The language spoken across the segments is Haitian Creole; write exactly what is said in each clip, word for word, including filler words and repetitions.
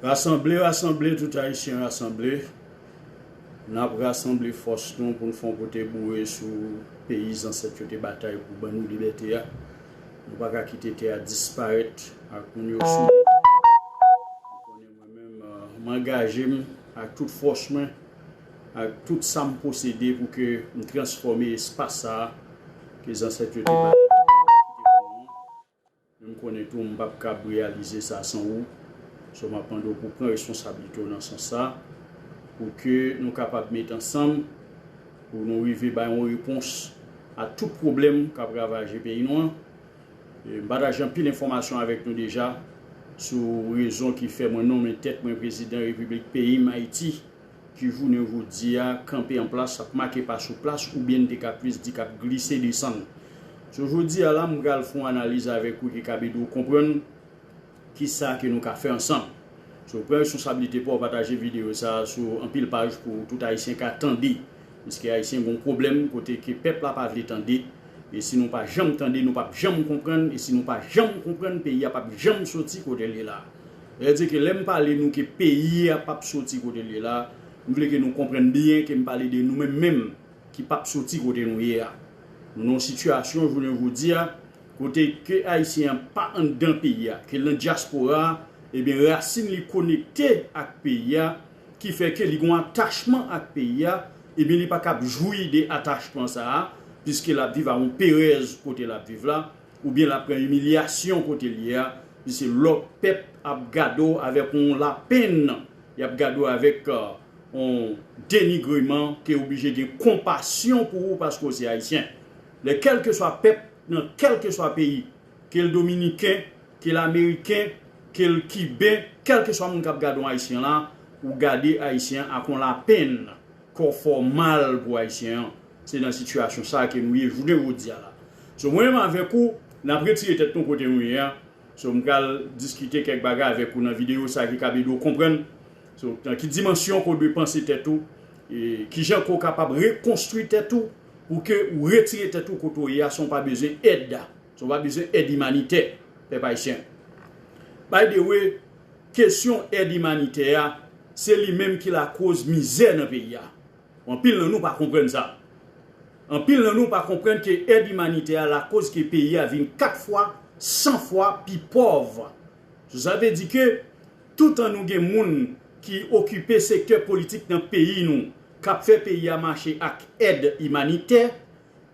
Rasanble, rasanble, tout Ayisyen rasanble. N ap rasanble fòs nou pou n fè yon pote boure sou peyi zansèt yo te batay pou ban nou libète a. Nou pa ka kite tè a disparèt ak moun yo sou li. Ou konnen mwen menm, euh, m angaje m ak tout fòs mwen, ak tout sa m posede pou ke m transfòme espas sa a ke zansèt yo te batay pou kite pou nou an. Men m konnen tou, m p ap kab reyalize sa san ou. So, m ap mande w pou w pran responsablite w nan sans sa, pou ke nou kapab met ansanm, pou nou rive bay yon repons a tout pwoblèm k ap ravaje peyi nou an. E m pataje anpil enfòmasyon avèk nou deja sou rezon ki fè mwen nonmen tèt mwen prezidan Repiblik peyi m, Ayiti, ki jounen jodi a kanpe an plas, ap make pa sou plas, oubyen n te ka plis di k ap glise desann. So, jodi a la, m pral fè yon analiz avèk ou ki kab ede w konprann kisa ke nou ka fè ansanm. So, pran responsablite pa w pataje videyo sa a sou anpil paj pou tout Ayisyen ka tande. Piske Ayisyen gen yon pwoblèm kote ke pèp la pa vle tande. E si nou pa janm tande, nou p ap janm konprann. E si nou pa janm konprann, peyi a p ap janm soti kote l ye la. Sa vle di ke lè m pale nou ke peyi a p ap soti kote l ye la, m vle ke nou konprann byen ke m pale de nou menm menm ki p ap soti kote nou ye a. Nou nan yon sitiyasyon jounen jodi a, kote ke Ayisyen an pa anndan peyi a, ke l nan dyaspora a, ebyen rasin li konekte ak peyi a, ki fè ke li gen yon atachman ak peyi a, ebyen li pa kab jwi de atachman sa a, piske l ap viv a yon perèz kote l ap viv la, oubyen l ap pran imilyasyon kote l ye a, piske lòt pèp ap gade w avèk yon lapenn, y ap gade w avèk, euh, yon denigreman ke oblije gen konpasyon pou ou paske w se Ayisyen. Lè kèlkeswa pèp, nan kèlkeswa peyi, ke l dominiken, ke l ameriken, ke l kiben, kèlkeswa moun k ap gade yon Ayisyen la, ou gade Ayisyen an ak yon lapenn, kè w fè w mal pou Ayisyen an. Se nan sitiyasyon sa a ke nou ye jounen jodi a la. So, mwen menm avèk ou, n ap retire tèt nou kote nou ye a. So, m pral diskite kèk bagay avèk ou nan videyo sa a ki kab ede w konprann. So, nan ki dimansyon ke w dwe panse tèt ou, e kijan ke w kapab rekonstwi tèt ou, pou ke ou retire tèt ou kote w ye a san w pa bezwen èd. Sa w pa bezwen èd imanitè, pèp ayisyen. By the way, kesyon èd imanitè a, se li menm ki lakoz mizè nan peyi a. Anpil nan nou pa konprann sa. Anpil nan nou pa konprann ke èd imanitè a lakoz ke peyi a vin kat fwa, san fwa pi pòv. Sa vle di ke toutan nou gen moun ki okipe sektè politik nan peyi nou, k ap fè peyi a mache ak èd imanitè,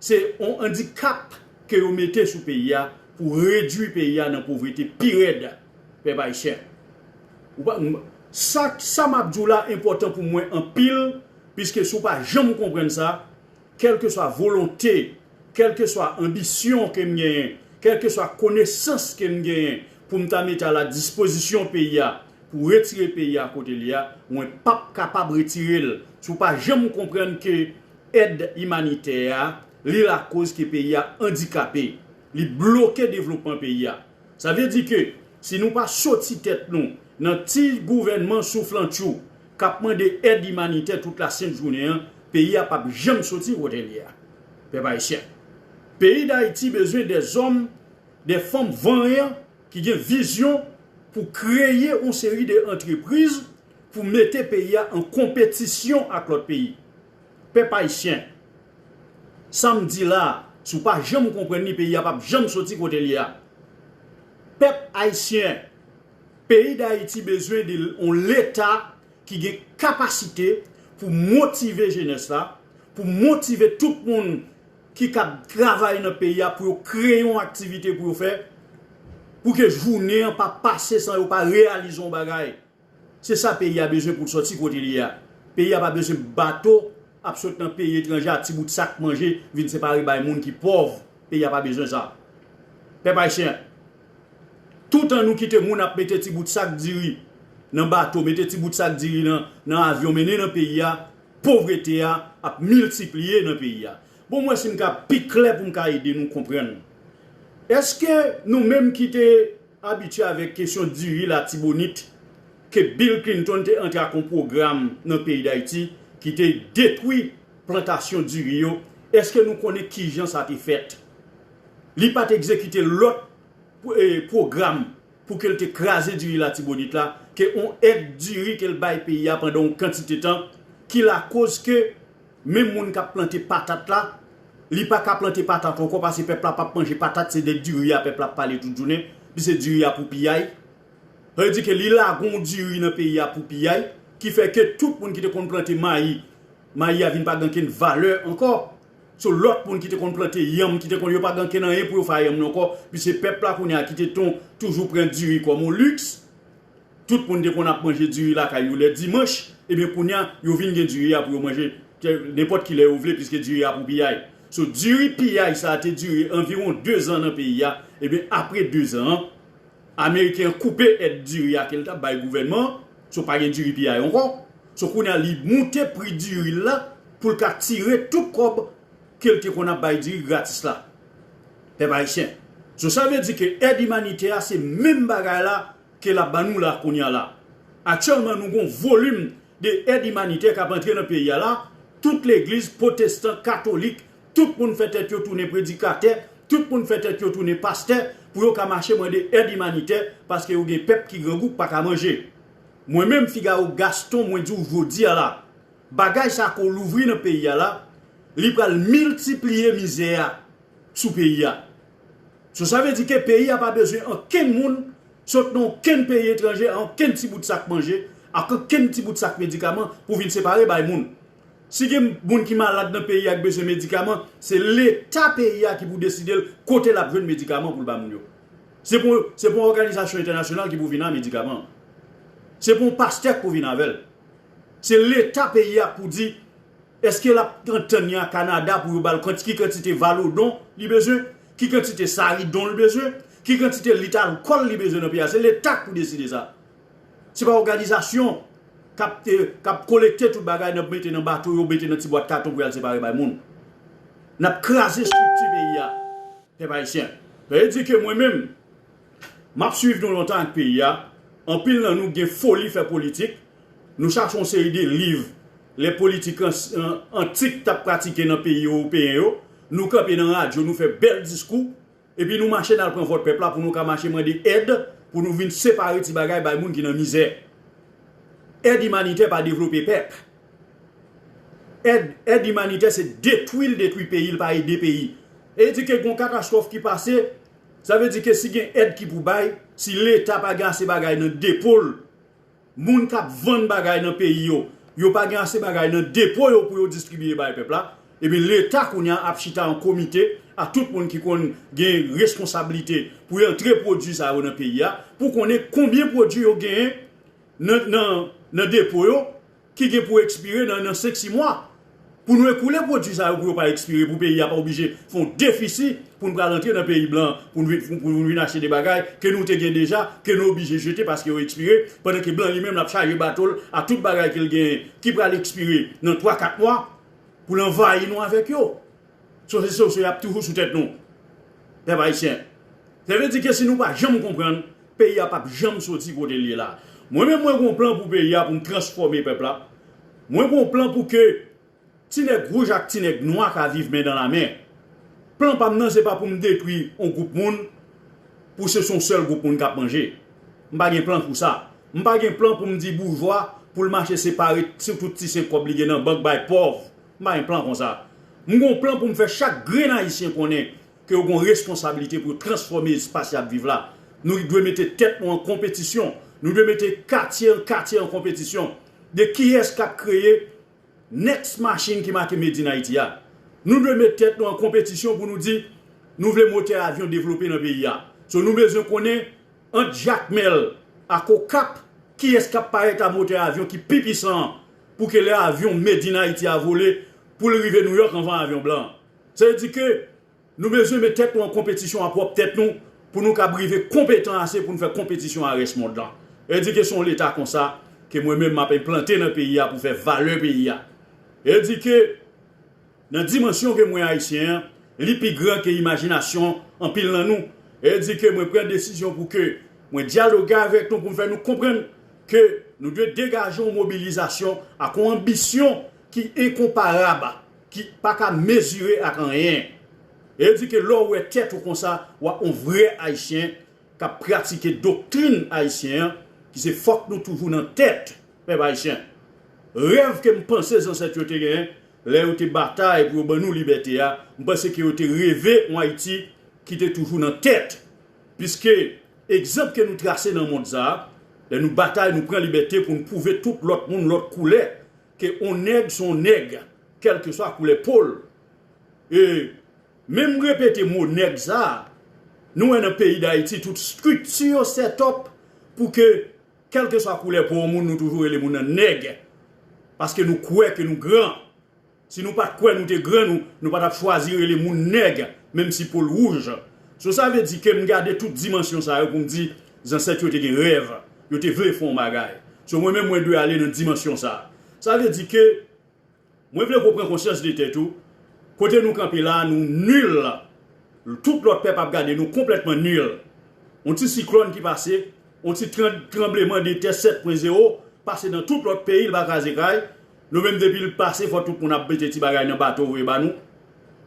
se yon andikap ke yo mete sou peyi a pou redui peyi a nan povrete pi rèd, pèp ayisyen. Ou pa, m, sa, sa m ap di w la enpòtan pou mwen anpil, piske si w pa janm konprann sa, kèlkeswa volonte, kèlkeswa anbisyon ke m genyen, kèlkeswa konesans ke m genyen pou m ta mete a la dispozisyon peyi a, pou retire peyi a kote l ye a, mwen p ap kapab retire l. Si w pa janm konprann ke èd imanitè a, li lakoz ke peyi a andikape, li bloke devlopman peyi a. Sa vle di ke si nou pa soti tèt nou nan ti gouvènman souflantchou k ap mande èd imanitè tout lasent jounen an, peyi a p ap janm soti kote l ye a. Pèp ayisyen. Peyi Dayiti bezwen dè zòm, dè fanm vanyan ki gen vizyon pou kreye yon seri de antrepriz pou mete peyi a an konpetisyon ak lòt peyi. Pèp ayisyen, sa m di la a, si w pa janm konprann li, peyi a p ap janm soti kote l ye a. Pèp ayisyen, peyi Dayiti bezwen de yon Leta ki gen kapasite pou motive jenès la, pou motive tout moun ki k ap travay nan peyi a, pou yo kreye yon aktivite pou yo fè, pou ke jounen an pa pase san yo pa reyalize yon bagay. Se sa peyi a bezwen pou l sòti kote l ye a. Peyi a pa bezwen bato ap sot nan peyi etranje a, ti bout sak manje, vin separe bay moun ki pòv. Peyi a pa bezwen sa. Pèp ayisyen, toutan nou kite moun ap mete ti bout sak diri nan bato, mete ti bout sak diri nan, nan avyon, mennen nan peyi a, povrete a ap miltipliye nan peyi a. Bon, m wè si m ka pi klè pou m ka ede nou konprann. Èske nou menm ki te abitye avèk kesyon diri Latibonit, ke Bill Clinton te antre ak yon pwogram nan peyi Dayiti ki te detwi plantasyon diri yo, èske nou konnen kijan sa te fèt? Li pa t egzekite lòt pwo-, e, pwogram pou ke l te kraze diri Latibonit la, ke on èd diri ke l bay peyi a pandan on kantite tan, ki lakoz ke menm moun k ap plante patat la, li pa ka plante patat ankò paske pèp la p ap manje patat, se de diri a pèp la ap pale tout jounen, pi se diri a pou piyay. Sa vle di ke li lage on diri nan peyi a pou piyay, ki fè ke tout moun ki te konn plante mayi, mayi a vin pa gen kenn valè ankò. So lòt moun ki te konn plante yanm, ki te konn, yo pa gen kenn anyen pou yo fè a yanm nan ankò, pi se pèp la kounye a ki te ton, toujou pran diri kòm on liks. Tout moun te konn ap manje diri lakay yo lè dimanch, ebyen kounye a, yo vin gen diri a pou yo manje nenpòt ki lè yo vle, piske diri a pou piyay. So diri piyay sa a te dire anviwon dezan nan peyi a, ebyen apre dezan an, Ameriken an koupe èd diri a ke l t ap bay gouvènman an, so pa gen diri piyay ankò. So kounye a li moute pri diri l la pou l ka tire tout kòb ke l te konn ap bay diri gratis la. Pèp ayisyen. So sa vle di ke èd imanitè a se menm bagay la ke l ap ban nou la kounye a la. Aktyèlman nou gon volim de èd imanitè k ap antre nan peyi a la, tout legliz, pwotestan, katolik, tout moun fè tèt yo tounen predikatè, tout moun fè tèt yo tounen pastè, pou yo ka mache mande èd imanitè, paske yo gen pèp ki grangou k pa ka manje. Mwen menm Figaro Gaston, mwen di w jodi a la, bagay sa ke w louvri nan peyi a la, li pral miltipliye mizè a sou peyi a. So sa vle di ke peyi a pa bezwen ankenn moun sot nan okenn peyi etranje, ankenn ti bout sak manje, ak ankenn ti bout sak medikaman pou vin separe bay moun. Si gen moun ki malad nan peyi a k bezwen medikaman, se leta peyi a ki pou deside l kote l ap jwenn medikaman pou l ba moun yo. Se pou, se pou yon òganizasyon entènasyonal ki pou vin a medikaman. Se pou yon pastè k pou vin avè l. Se leta peyi a k pou di, èske l ap antann li a Kanada pou yo ba l kant-, ki kantite valodon li bezwen, ki kantite saridon li bezwen, ki kantite lit alkòl li bezwen nan peyi a. Se leta k pou deside sa. Se pa òganizasyon k ap, eh, k ap kolekte tout bagay, n ap mete nan bato yo, mete nan ti bwat katon pou y al separe bay moun. N ap kraze estrikti peyi a. Pèp ayisyen. Sa vle di ke mwen menm, m ap swiv nou lontan ak peyi a. Anpil nan nou gen foli fè politik. Nou chache yon seri de liv lè politik an-, an-, antik t ap pratike nan peyi ewopeyen yo. Nou kanpe nan radyo, nou fè bèl diskou. Epi nou mache n al pran vòt pèp la pou nou ka mache mande èd pou nou vin separe ti bagay bay moun ki nan mizè. Èd imanitè pa devlope pèp. Èd, èd imanitè se detwi l detwi peyi, l pa ede peyi. E di ke gon katastwòf ki pase, sa vle di ke si gen èd ki pou bay, si leta pa gen ase bagay nan depo l, moun k ap vann bagay nan peyi yo, yo pa gen ase bagay nan depo yo pou yo distribiye bay pèp la, ebyen leta kounye a ap chita an komite a tout moun ki konn gen reskonsablite pou yo antre pwodui sa yo nan peyi a, pou konnen konbyen pwodui yo genyen nan, nan, nan depo yo, ki gen pou ekspire nan, nan senk sis mwa. Pou nou ekoule pwodui sa yo pou yo pa ekspire, pou peyi a pa oblije fè yon defisi pou n pral antre nan peyi blan, pou n vin, pou, pou n vin achte de bagay ke nou te gen deja, ke nou oblije jete paske yo ekspire, pandan ke blan li menm l ap chaje bato l a tout bagay ke l genyen ki pral ekspire nan twa kat mwa, pou l anvayi nou avèk yo. Sòsye, sòsye ap toujou sou tèt nou. Pèp ayisyen. Sa vle di ke si nou pa janm konprann, peyi a p ap janm soti kote l ye la. Mwen menm, mwen gon plan pou peyi a, pou m transfòme pèp la. Mwen gon plan pou ke ti nèg wouj ak ti nèg nwa ka viv men dan la men. Plan pa m nan, se pa pou m detwi yon gwoup moun, pou se son sèl gwoup moun k ap manje. M pa gen plan pou sa. M pa gen plan pou m di boujwa pou l mache separe ti, tout ti senk kòb li gen nan bank bay pòv. M pa gen plan konsa. M gon plan pou m fè chak grenn ayisyen konnen ke yo gon responsablite pou yo transfòme espas y ap viv la. Nou dwe mete tèt nou an konpetisyon. Nou dwe mete katye an katye an konpetisyon. De kiyès k ap kreye next machine ki make Made in Haiti a. Nou dwe met tèt nou an konpetisyon pou nou di, nou vle motè avyon devlope nan peyi a. So nou bezwen konnen ant Jakmèl ak Okap, kiyès k ap parèt a motè avyon ki pi pisan an pou ke lè avyon Made in Haiti a vole, pou l rive Nouyòk anvan avyon blan an. Sa vle di ke nou bezwen met tèt nou an konpetisyon a pwòp tèt nou pou nou kab rive konpetan ase pou n fè konpetisyon a rès mond lan. E di ke se yon leta konsa ke mwen menm m ap enplante nan peyi a pou fè valè peyi a. E di ke nan dimansyon ke mwen ayisyen an, li pi gran ke imajinasyon anpil nan nou. E di ke mwen pran desizyon pou ke mwen dyaloge avèk nou pou m fè nou konprann ke nou dwe degaje yon mobilizasyon ak yon anbisyon ki enkonparab, ki pa ka mezire ak anyen. E di ke lè w wè tèt ou konsa, w ap yon vrè ayisyen. k ap pratike doktrin ayisyen an, ki se fòk nou toujou nan tèt, pèp ayisyen. Rèv ke m panse zansèt yo te genyen, lè yo te batay pou yo ban nou libète a, m panse ke yo te reve yon Ayiti ki te toujou nan tèt. Piske egzanp ke nou trase nan mond sa a, lè nou batay, nou pran libète pou nou pwouve tout lòt moun, lòt koulè, ke on nèg se on nèg, kèlkeswa koulè po l. E menm repete mo nèg sa a, nou wè nan peyi Dayiti, tout estrikti yo set up pou ke, kèlkeswa koulè po yon moun, nou toujou rele moun nan nèg. Paske nou kwè ke nou gran. Si nou pa t kwè nou te gran, nou, nou pa t ap chwazi rele moun nèg, menm si po l wouj. So, sa vle di ke m gade tout dimansyon sa yo pou m di, zansèt yo te gen rèv, yo te vle fè yon bagay. So, mwen menm, mwen dwe ale nan dimansyon sa. Sa vle di ke mwen vle ke w pran konsyans de tèt ou. Kote nou kanpe la, nou nil. Tout lòt pèp ap gade nou konplètman nil. Yon ti siklòn ki pase, yon ti tran-, tranbleman de tè sèt pwen zewo, pase nan tout lòt peyi, l pa kraze kay. Nou menm, depi l pase, fò tout moun ap mete ti bagay nan bato voye ba nou.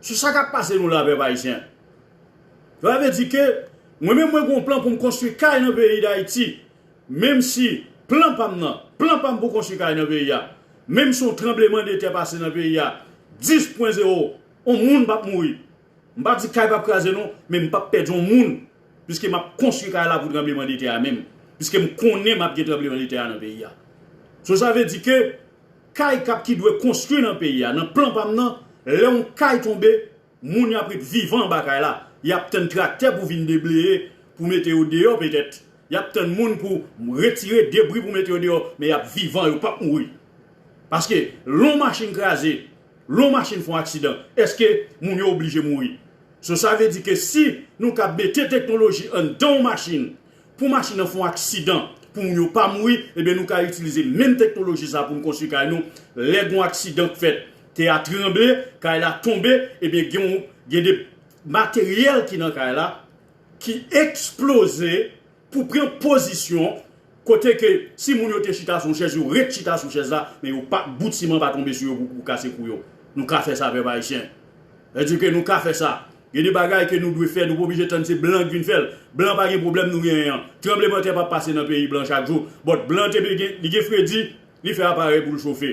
Sou sa k ap pase nou la, pèp ayisyen. Sa vle di ke mwen menm, mwen gen yon plan pou m konstwi kay nan peyi Dayiti. Menm si plan pa m nan, plan pa m pou konstwi kay nan peyi a, menm si yon tranbleman de tè pase nan peyi a, dis pwen zewo, yon moun p ap mouri. M pa di kay p ap kraze non, men m p ap pèdi yon moun, piske m ap konstwi kay la pou tranbleman de tè a menm. Piske m konnen m ap gen tranbleman de tè a nan peyi a. So, sa vle di ke kay k ap, ki dwe konstwi nan peyi a, nan plan pa m nan, lè yon kay tonbe, moun y ap ret vivan anba kay la. Y ap tann traktè pou vin debleye, pou mete yo deyò petèt. Y ap tann moun pou retire debri pou mete yo deyò, men y ap vivan, yo p ap mouri. Paske lè yon machin kraze, lè yon machin fè yon aksidan, èske moun yo oblije mouri? So, sa vle di ke si nou ka mete teknoloji anndan yon machin, pou machin nan fè yon aksidan, pou moun yo pa mouri, ebyen nou ka itilize menm teknoloji sa pou n konstwi kay nou. Lè gen yon aksidan k fèt, tè a tranble, kay la tonbe, ebyen gen yon, gen de materyèl ki nan kay la, ki eksploze pou pran pozisyon kote ke si moun yo te chita sou yon chèz, yo ret chita sou chèz la, men yo pa, bout siman pa tonbe sou yo pou, pou kase kou yo. Nou ka fè sa, pèp ayisyen. Sa vle di ke nou ka fè sa. Gen de bagay ke nou dwe fè, nou pa oblije tann se blan k vin fè l. Blan pa gen pwoblèm nou genyen an. Tranblemanntè p ap pase nan peyi blan chak jou. But blan te gen, li gen fredi, li fè aparèy pou l chofe.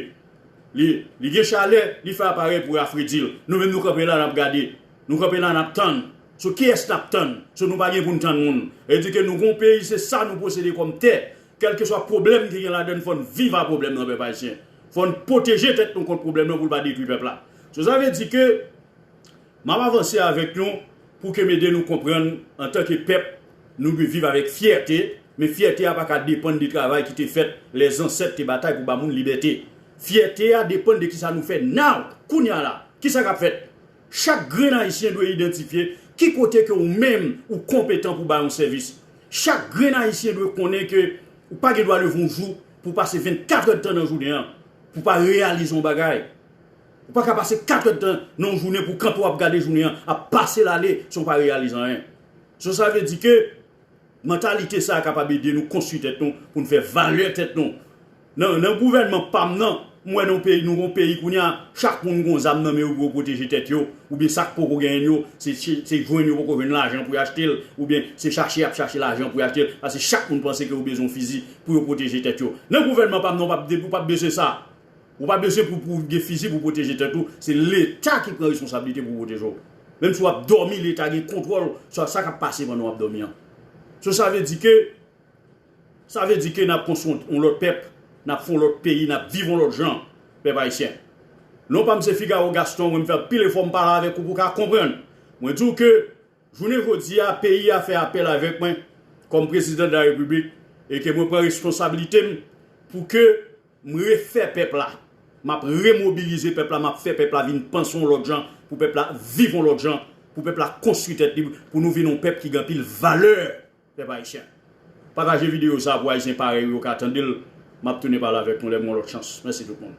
Li, li gen chalè, li fè aparèy pou rafredi l. Nou menm nou kanpe la, n ap gade. Nou kanpe la, n ap tann. So, kiyès n ap tann? So, nou pa gen pou n tann moun. Sa vle di ke nou gen yon peyi, se sa nou posede kòm tè. Kèlkeswa pwoblèm ki gen ladan l, fò n viv a pwoblèm nan, pèp ayisyen. Fò n pwoteje tèt nou kont pwoblèm nan pou l pa detwi pèp la. So, sa vle di ke m ap avanse avèk nou pou ke m ede nou konprann, antanke pèp, nou dwe viv avèk fyète, men fyète a pa ka depann de travay ki te fèt, lè zansèt te batay pou ba moun libète. Fyète a depann de kisa nou fè now, kounye a la. Kisa k ap fèt? Chak grenn ayisyen dwe idantifye ki kote ke ou menm ou konpetan pou bay yon sèvis. Chak grenn ayisyen dwe konnen ke ou pa gen dwa leve yon jou pou pase vennkat èdtan nan jounen an pou pa reyalize yon bagay. Ou pa ka pase kat èdtan nan yon jounen pou kanpe w ap gade jounen an ap pase l ale san w pa reyalize anyen. So, sa vle di ke mantalite sa a kapab ede nou konstwi tèt nou, pou n fè valè tèt nou. Nan, nan gouvènman pa m nan, m wè nan peyi, nou gon peyi kounye a, chak moun gon zam nan men yo pou yo pwoteje tèt yo, oubyen sa k poko genyen yo, se, se, se jwenn yo poko jwenn lajan pou y achte l, oubyen se chache y ap chache lajan pou y achte l, paske chak moun panse ke yo bezwen yon fizi pou yo pwoteje tèt yo. Nan gouvènman pa m nan, w p ap de-, ou p ap bezwen sa. Ou pa bezwen pou, pou gen fizi pou pwoteje tèt ou. Se Leta ki pran responsablite pou pwoteje w. Menm si w ap dòmi, Leta gen kontwòl sou sa k ap pase pandan w ap dòmi an. So, sa vle di ke, sa vle di ke n ap konstwi yon lòt pèp, n ap fè yon lòt peyi, n ap viv yon lòt jan, pèp ayisyen. Non pa m se Figaro Gaston, mwen m fè anpil efò m pale avèk ou pou w ka konprann. Mwen di w ke jounen jodi a, peyi a fè apèl avèk mwen kòm prezidan de la repiblik e ke mwen pran responsablite m pou ke m refè pèp la. M ap remobilize pèp la, m ap fè pèp la vin panse yon lòt jan, pou pèp la viv yon lòt jan, pou pèp la konstwi tèt li, pou nou vin yon pèp ki gen anpil valè, pèp ayisyen. Pataje videyo sa pou ayisyen parèy ou yo ka tande l. M ap tounen pale avèk nou lè m gen yon lòt chans. Mèsi tout moun.